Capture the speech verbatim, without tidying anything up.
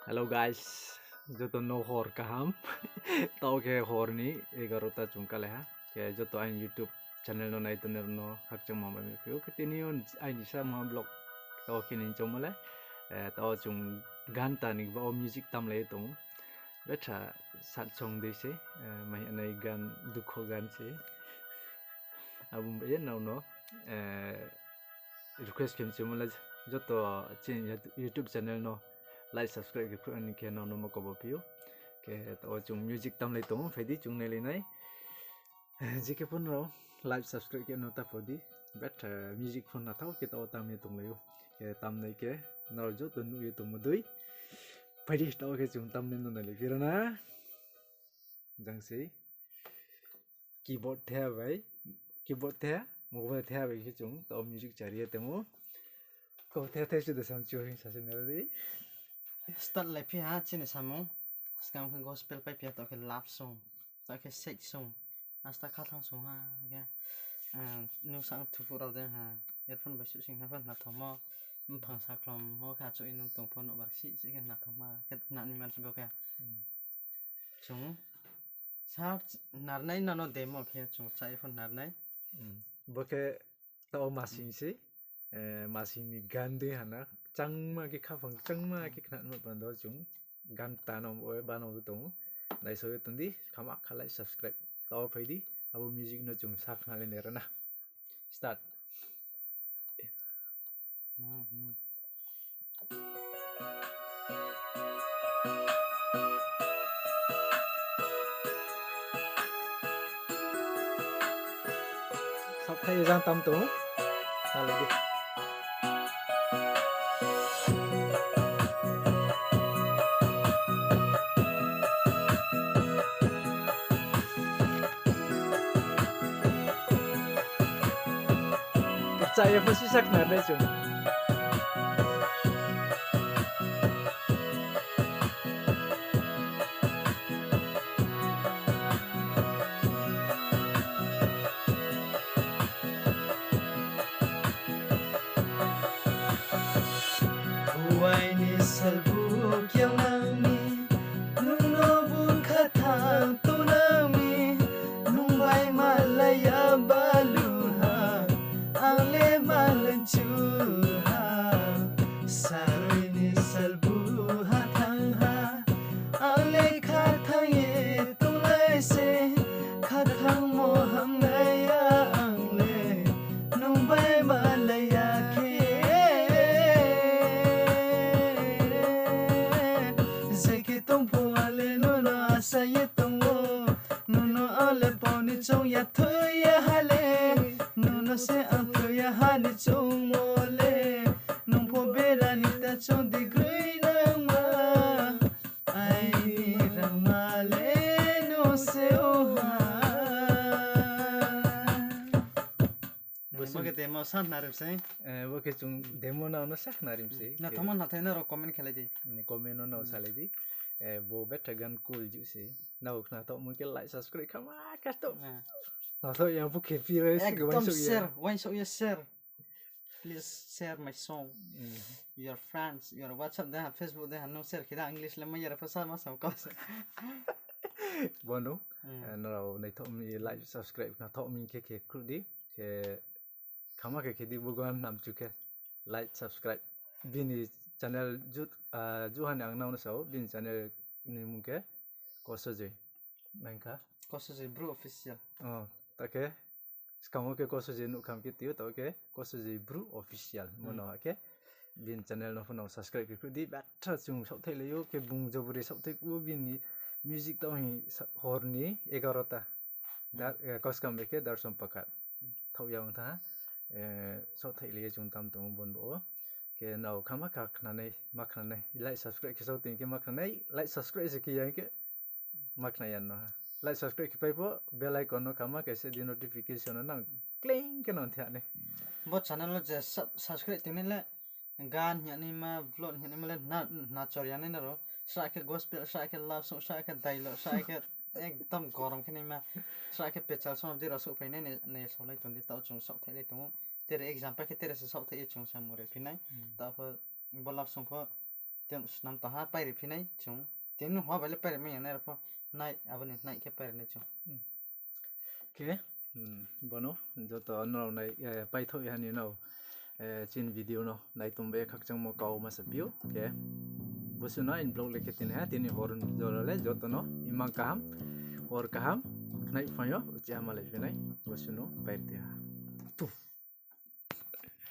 Hello guys, joto no hor kaham. Taoh khe hor ni egarota chung kalai ha. Khe joto aini YouTube channel no nai tongnai rao no khakchangma bai mai phi ou. Khe tini yo aini samung vlog taoh khe ni choungmo le, taoh chung gan ta ni ba wo music tamlai ye tong ou. Betha sad song dei se, mai nai gan dukho gan se. Abo bai ye nrao no request khe mchumo le joto chini YouTube channel no like, subscribe khe khruh ni khe nrao no ma kobo phi ou. Khe taoh chung music tamlai tong ou, phai di chung nailai nai. Je khe pho nrao like, subscribe khe no ta pho di. Betha music pho nathao khe taoh tam ye tonglai ou. Khe tamnai khe nrao joto nuh ye tongmo dei. Phai di taoh khe chung tamnai no nailai phi ra na. Jang se keyboard the bai, keyboard the, mobile the bai khe chung taoh music chari ye tong ou. Kau the the se de sam chu hing sa se nai di. Start lai phi ha chini samung. Skang khe gospel pai phi ha, taoh khe love song, taoh khe sad song, asta khathang song ha khe. Nung sang thuphuh rao de ha, earphone bai suhsing ha pho nathaomo, mphang sakhlom mo khe achouh ye nung tong pho nouh bar si si khe nathaoma khe nani mansi bo khe. Chung sa narnai nano demo khe chung chá ye pho narnai. Bo khe taoh masing se, masing ni gan dei ha na, changma khe khaphang changma khe khna ma pando chung gan ta no bano tong ou. Naisao ye tong di, khama kha like, subscribe. Taoh phai di, abo music no chung sa khnalai nai ra na. Start. Saohthaih ye jang tam tong ou. Nalai di. Kchá ye pho sisa khna nai chung. Buai ni salbu kyaunang mi, nung no bung khathang tongnang mi, nung bai malai ya balu ha, ang le malai chu ha. Sarui ni salbu ha thang ha, ang le khathang ye tonglai se, khathangmo hamnai ya ang le, nung bai malai ya khe. Je khe tong pho ang le nung no asa ye tong ou, nung no ang le pau ni choung ya thoi ya ha le, nung no se ang thoi ya ha ni choungmo le, nung pho bera ni ta choung di groi nangma. Aini rangma le nung se o ha. Bo khe demo sa khna rim sei. Bo khe chung demo nrao no sa khna rim sei. Nathaoma nathai nrao comment khelai di. Comment no nrao salai di. Bo betha gan cool ju se. Nrao khna tongmo khe like, subscribe khama khe to. Nathaoma ya bo khe phi rai se ekdom share, uaingsouh ye share. Please share my song. Your friends, your WhatsApp de ha, Facebook de ha, nung share khe da, English le mai yara pho sa ma sam kau se. Bono, nrao naithaoh mi like, subscribe khna thaoh mi khe khe khruh di, khe khama khe khe di, bo gan namchu khe like, subscribe. Bini channel ju, ju ha ni ang nrao no sao, bini channel ni mung khe Kosojoi. Nang kha? Kosojoi Bru Official. Ta khe Skang wo khe Kosojoi nuh kham khe tui ou, taoh khe Kosojoi Bru Official. Bo no ha khe bini channel no pho nrao subscribe khe khruh di, betha chung saohthaihlai ou, khe bung jobori saohthai phuh ou, bini music taoh hing hor ni egarota. Kauskam bai khe Darsom Pakat. Thaoh ya ong tha ha. Saohthaihlai ye chung tam tong ou bon bo wo. Khe nrao khama kha khnanai, ma khnanai. Like subscribe khe sao tong khe ma khnanai. Like subscribe se khe ya khe ma khna ya no ha. Like subscribe khe pai pho, bell icon no khama khe se di notification no nang kling khe nang thiah nai. Bo channel no je subscribe tongnai le, gan hing ya naima, vlog hing ya naima le, nachor ya nai nrao. Sra khe gospel, sra khe love song, sra khe dialogue, sra khe ekdom gorom khe naima. Sra khe pechal song di rao souhphai nai, nai saolai tong di, taoh chung saohthaihlai tong ou. Tere example khe tere se saohthaih ye chung samung ri phi nai. Taoh pho bo love song pho Tei snam tong ha, pairi phi nai chung. Tini hor bai le pairi mai ya nai rao pho. Nai, abo ni nai khe pairi nai chung. Khe, hmm, bono, joto nrao nai, eh, paithoh ya ni no, eh, chini video no nai tong bai khakchangmo kau ma sa phi ou. Khe, bo suh no aini vlog le khe tini ha, tini hor jora le joto no imang kaham, hor kaham, khnai phai yo, uchih ha malai phi nai, bo suh no pairi ti ha.